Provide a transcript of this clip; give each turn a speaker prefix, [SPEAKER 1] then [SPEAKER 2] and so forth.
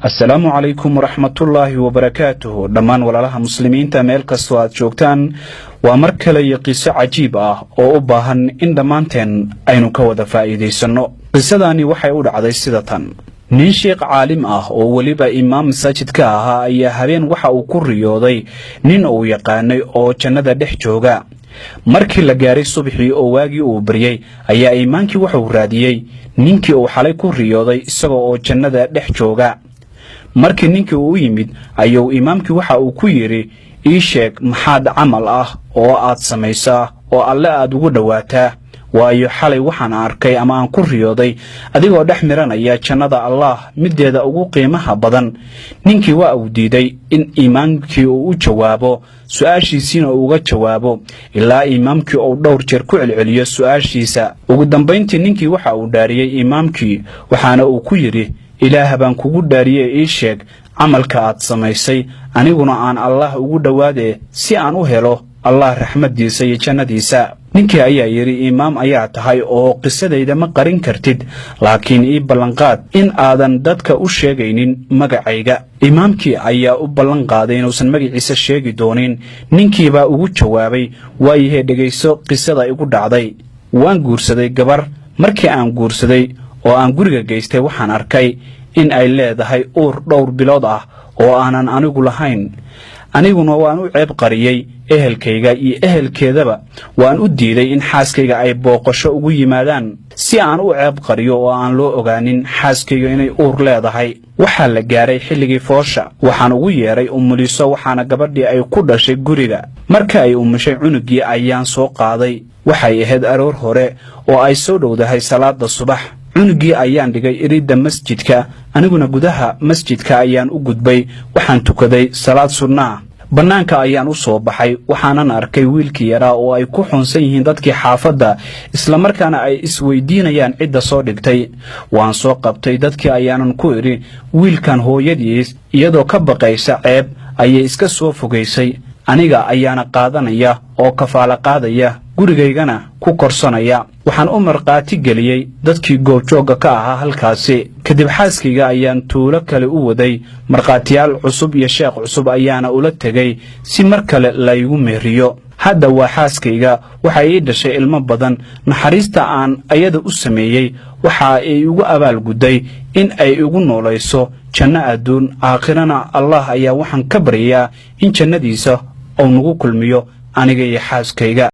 [SPEAKER 1] Asalaamu calaykum waraxmatullaahi wabarakaatuhu. Dhammaan walaalaha Muslimiinta meel kastoo aad joogtaan, waa mar kale iyo qiso cajiib ah oo u baahan in dhammaanteen aynu ka wada faa'iidaysanno. Qisadani waxay u dhacday sida tan: nin sheekh caalim ah oo weliba imaam masaajid ka ahaa ayaa habeen waxa uu ku riyooday nin uu yaqaanay oo jannada dhex jooga. Markii la gaaray subaxii oo waagii uu baryey, ayaa imaamkii wuxuu raadiyey ninkii uu xalay ku riyooday isagoo oo jannada dhex jooga. Markii ninkii uu u yimid, ayuu imaamkii waxa uu ku yidhi: "Ii sheeg, maxaad camal ah oo aad samaysaa oo Alle aad ugu dhowaataa? Waayo, xalay waxaan arkay ama aan ku riyooday adigoo dhex miranaya jannada Allaah middeeda ugu qiimaha badan." Ninkii waa uu diiday in imaamkii uu u jawaabo, su-aashiisiina uu uga jawaabo, ilaa imaamkii uu dhowr jeer ku celceliyo su-aashiisa. Ugu dambayntii ninkii waxa uu dhaariyey imaamkii, waxaana uu ku yidhi: "Ilaah baan kugu dhaariyey, ii sheeg camalka aad samaysay, aniguna aan Allaah ugu dhowaadee, si aan u helo Allah raxmaddiisa iyo jannadiisa." Ninkii ayaa yidhi: "Imaam ayaa tahay oo qisadayda ma qarin kartid, laakiin ii ballanqaad in aadan dadka u sheegaynin magacayga." Imaamkii ayaa u ballan qaaday inuusan magaciisa sheegi doonin. Ninkiibaa ugu jawaabay: "Waayahee, dhegayso qisada igu dhacday. Waan guursaday gabar. Markii aan guursaday oo aan guriga geystay, waxaan arkay in ay leedahay uur dhowr bilood ah oo aanan anigu lahayn. Aniguna waan u ceeb qariyey ehelkayga iyo ehelkeedaba. Waan u diiday in xaaskayga ay booqasho ugu yimaadaan, si aan u ceeb qariyo oo aan loo ogaanin xaaskayga inay uur leedahay. Waxaa la gaaray xilligii foosha. Waxaan ugu yeedhay umuliso, waxaana gabadhii ay ku dhashay guriga. Marka ay umushay cunugii ayaan soo qaaday. Waxay ahayd aroor hore oo ay soo dhowdahay salaada subax. Cunugii ayaan dhigay iridda masjidka, aniguna gudaha masjidka ayaan u gudbay. Waxaan tukaday salaad sunnaa. Bannaanka ayaan u soo baxay, waxaanan arkay wiilkii yaraa oo ay ku xunsan yihiin dadkii xaafadda, islamarkaana ay isweydiinayaan cidda soo dhigtay. Waan soo qabtay. Dadkii ayaanan ku idhi: 'Wiilkan hooyadiis iyadoo ka baqaysa ceeb ayay iska soo fogaysay. Aniga ayaana qaadanaya oo kafaalo qaadaya, gurigaygana ku korsanaya.' Waxaan u markhaati geliyey dadkii goobjoogga ka ahaa halkaasi. Kadib xaaskayga ayaan tuulo kale u waday. Markhaatiyaal cusub iyo sheekh cusub ayaana ula tegay si mar kale laygu meeriyo. Hadda waa xaaskayga, waxay ii dhashay ilmo badan. Naxariista aan ayada u sameeyey waxa ay igu abaalgudday in ay igu noolayso janno adduun. Aakhirana Allah ayaa waxaan ka baryayaa in jannadiisa uu nagu kulmiyo, aniga iyo xaaskayga."